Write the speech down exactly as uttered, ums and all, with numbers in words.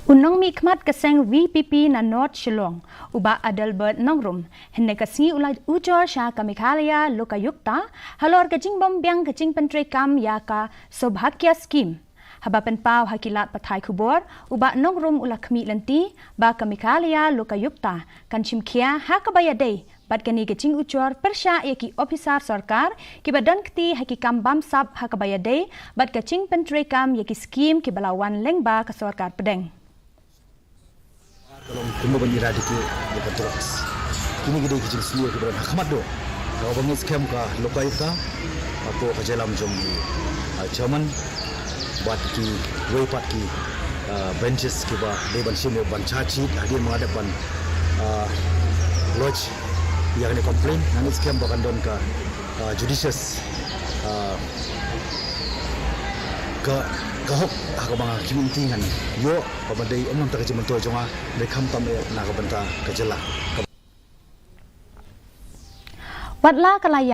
U nongmihkhmat ka seng V P P na North Shillong, u Bah Adelbert Nongrum, hynne ka sngi u la ujor sha ka Meghalaya Lokayukta halor ka jingbym biang ka jingpyntreikam ïa ka Saubhagya Scheme. Haba pynpaw ha ki lad pathai khubor, u Bah Nongrum u la khmih lynti ba ka Meghalaya Lokayukta kan shim khia ha kaba ïadei bad kane ka jingujor pyrshah ïa ki ophisar sorkar kiba don kti ha ki kam bamsap ha kaba ïadei bad ka jingpyntreikam ïa ki skhim kiba la wan lyngba ka sorkar pdeng. Ka long kumno ban eradicate ïa ka drugs. Kine ki dei ki jingsniew kiba don ha khmat duh. Kaba ngeit skhem ka Lokayukta, hapoh ka jingïalam jong u, uh, chairman bad kiwei pat ki, uh, benches kiba dei ban shim, ban charge sheet hadien ba nga dep ban, uh, lodge ïa kane complaint. Nga ngeit skhem ba kan don ka, uh, judicious, uh, ka, ka hok ha kaba nga khmih lynti. Ngan ïoh kaba dei ym namar ka jingmyntoi jong nga, dei khamtam eh na ka bynta ka jylla. Wat la ka la